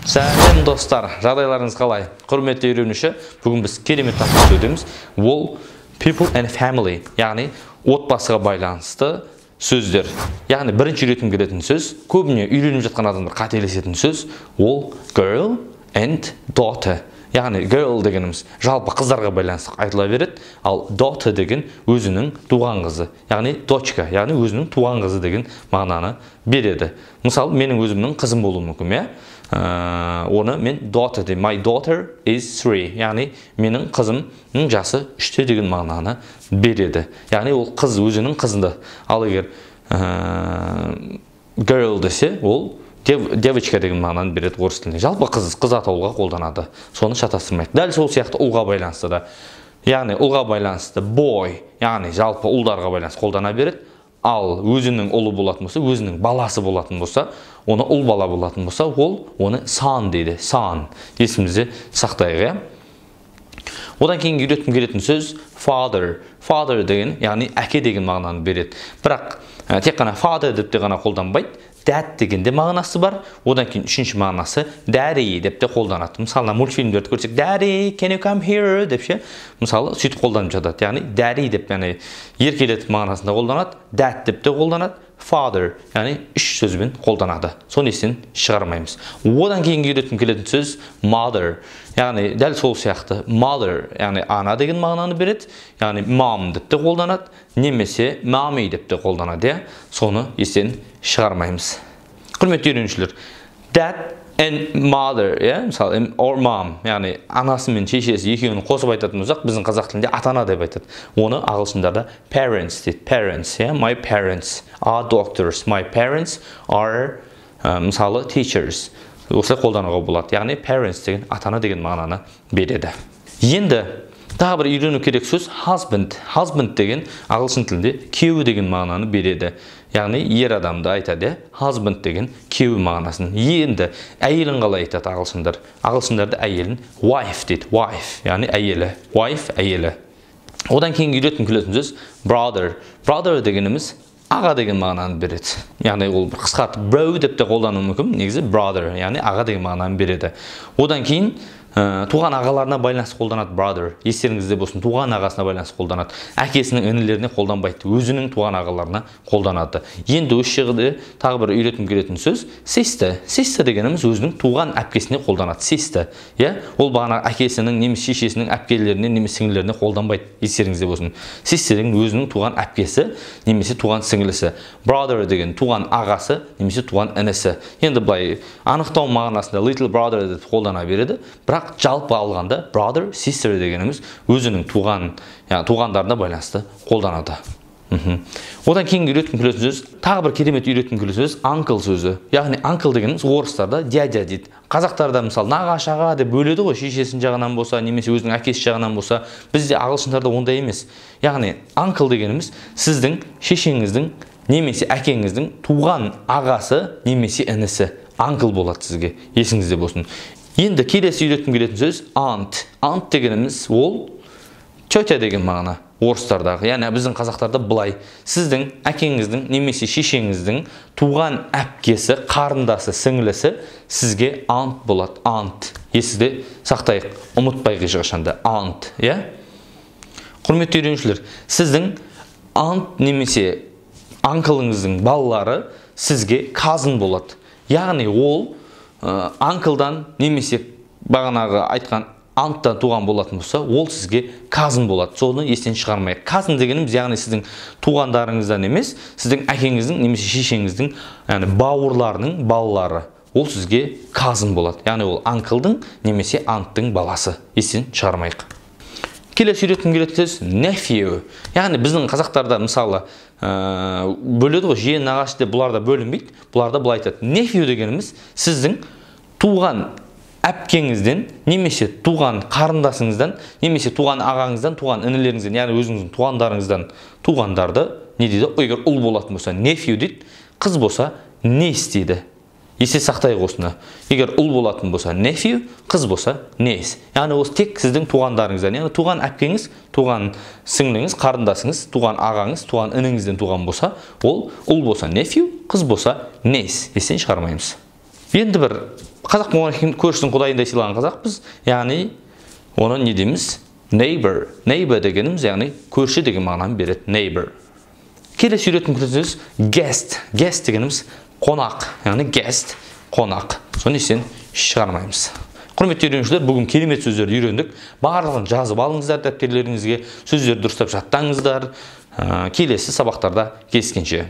Сәлем, достар, жағдайларыңыз қалай? Құрметті үйренуші, бүгін біз керемет тақырыпты өтеміз. Ол people and family, яғни отбасыға байланысты сөздер. Яғни бірінші үйреткім келетін сөз, көбіне үйреніп жатқан адамдар қателесетін сөз, ол girl and daughter. Яғни girl дегеніміз жалпы қыздарға байланысты айтыла береді, ал daughter деген өзінің туған қызы, яғни дочка, яғни өзінің туған қызы деген мағынаны береді. Мысалы, менің өзімнің қызым болуы мүмкін, иә? Оны мен daughter деймін. My daughter is 3, яғни менің қызымның жасы 3-те деген мағынаны береді. Яғни ол қыз өзінің қызында. Ал егер girl десе, ол девочка деген мағынаны береді орыс тілінде. Жалпы қыз атаулыға қолданады. Соны шатастырмайық. Дәл сол сияқты ұлға байланысты да. Яғни ұлға байланысты boy, яғни жалпы ұлдарға байланысты қолдана береді. Ал өзінің ұлы болатын болса, өзінің баласы болатын болса, оны ұл бала болатын болса, ол оны son дейді. Son. Есімізде сақтайық, иә? Одан кейін үйреткім келетін сөз father. Father деген, яғни әке деген мағынаны береді. Бірақ тек қана father деп те ғана қолданбайды. Dad деген де мағынасы бар. Одан кейін үшінші мағынасы daddy деп те қолданады. Мысалы, мына мультфильмдерді көрсек, daddy, can you come here деп ше, мысалы, сөйтіп қолданып жатады. Яғни daddy деп, яғни еркелетіп мағынасында қолданады, dad деп те қолданады, father, яғни үш сөзбен қолданады. Соны естен шығармаймыз. Одан кейінгі үйреткім келетін сөз mother. Яғни дәл сол сияқты mother, яғни ана деген мағынаны береді, яғни mom деп те қолданады, немесе mommy деп те қолданады, иә? Соны естен шығармаймыз. Құрметті үйренушілер, dad and mother, иә, мысалы, or mom, яғни анасы мен шешесі екеуін қосып айтатын болсақ, біздің қазақ тілінде ата-ана деп айтады. Оны ағылшындарда parents дейді. Parents, иә, my parents are doctors, my parents are, мысалы, teachers. Осылай қолдануға болады. Яғни parents деген ата-ана деген мағынаны береді. Енді тағы бір үйрену керек сөз husband. Husband деген ағылшын тілінде күйеу деген мағынаны береді. Яғни ер адамды айтады, иә? Husband деген күйеу мағынасын. Енді әйелін қалай айтады ағылшындар? Ағылшындарда әйелін wife дейді. Wife, яғни әйелі. Wife, әйелі. Одан кейін үйреткім келетін сөз brother. Brother дегеніміз аға деген мағынаны береді. Яғни ол бір қысқартып bro деп те қолдану мүмкін. Негізі brother, яғни аға деген мағынаны береді. Одан кейін туған ағаларына байланысты қолданады brother. Естеріңізде болсын, туған ағасына байланысты қолданады. Әкесінің інілеріне қолданбайды, өзінің туған ағаларына қолданады. Енді осы жерде тағы бір үйреткім келетін сөз sister. Sister дегеніміз өзінің туған әпкесіне қолданады. Sister, иә? Ол бағана әкесінің немесе шешесінің әпкелеріне немесе сіңлілеріне қолданбайды. Естеріңізде болсын. Sister деген өзінің туған әпкесі немесе туған сіңлісі. Brother деген туған ағасы немесе туған інісі. Енді былай анықтау мағынасында little brother деп қолдана береді. Бірақ жалпы алғанда brother, sister дегеніміз өзінің туған, яғни туғандарына байланысты қолданады. Одан кейін үйреткім келетін сөз, тағы бір керемет үйреткім келетін сөз uncle сөзі. Яғни uncle дегеніміз орыстарда дядя дейді. Қазақтарда мысалы нағашы аға деп бөледі ғой, шешесінің жағынан болса, немесе өзінің әкесі жағынан болса. Бізде ағылшындарда ондай емес. Яғни uncle дегеніміз сіздің шешеңіздің немесе әкеңіздің туған ағасы немесе інісі. Uncle болады сізге, есіңізде болсын. Енді келесі үйреткім келетін сөз aunt. Aunt дегеніміз ол тетя деген мағына орыстардағы. Яғни біздің қазақтарда былай: сіздің әкеңіздің немесе шешеңіздің туған әпкесі, қарындасы, сіңлісі сізге aunt болады. Aunt. Есіңізде сақтайық, ұмытпайық ешқашан да. Aunt, иә? Құрметті үйренушілер, сіздің aunt немесе uncle-ыңыздың балалары сізге cousin болады. Яғни ол uncle-дан немесе бағанағы айтқан aunt-тан туған болатын болса, ол сізге cousin болады. Соны естен шығармайық. Cousin дегеніміз яғни сіздің туғандарыңыздан емес, сіздің әкеңіздің немесе шешеңіздің, яғни бауырларының балалары. Ол сізге cousin болады. Яғни ол uncle-дың немесе aunt-тың баласы. Естен шығармайық. Келесі үйреткім келетін сөз nephew. Яғни біздің қазақтарда мысалы, бөледі ғой, жиен нағашы деп, бұларда бөлінбейді. Бұларда былай айтады. Nephew дегеніміз сіздің туған әпкеңізден немесе туған қарындасыңыздан немесе туған ағаңыздан, туған інілеріңізден, яғни өзіңіздің туғандарыңыздан туғандарды не дейді? Егер ұл болатын болса nephew дейді, қыз болса niece дейді. Есте сақтайық осыны. Егер ұл болатын болса nephew, қыз болса niece. Яғни осы тек сіздің туғандарыңыздан, яғни туған әпкеңіз, туған сіңліңіз, қарындасыңыз, туған ағаңыз, туған ініңізден туған болса, ол ұл болса nephew, қыз болса niece. Естен шығармаймыз. Енді бір Қазақ болғаннан кейін көршісін құдайындай сыйлаған қазақпыз. Яғни оны не дейміз? Neighbor. Neighbor дегеніміз, яғни көрші деген мағынаны береді. Neighbor. Келесі үйретін сөз guest. Guest дегеніміз қонақ. Яғни guest қонақ. Соны естен шығармаймыз. Құрметті үйренушілер, бүгін керемет сөздерді үйрендік. Барлығын жазып алыңыздар дәптерлеріңізге, сөздерді дұрыстап жаттаңыздар. Келесі сабақтарда кездескенше.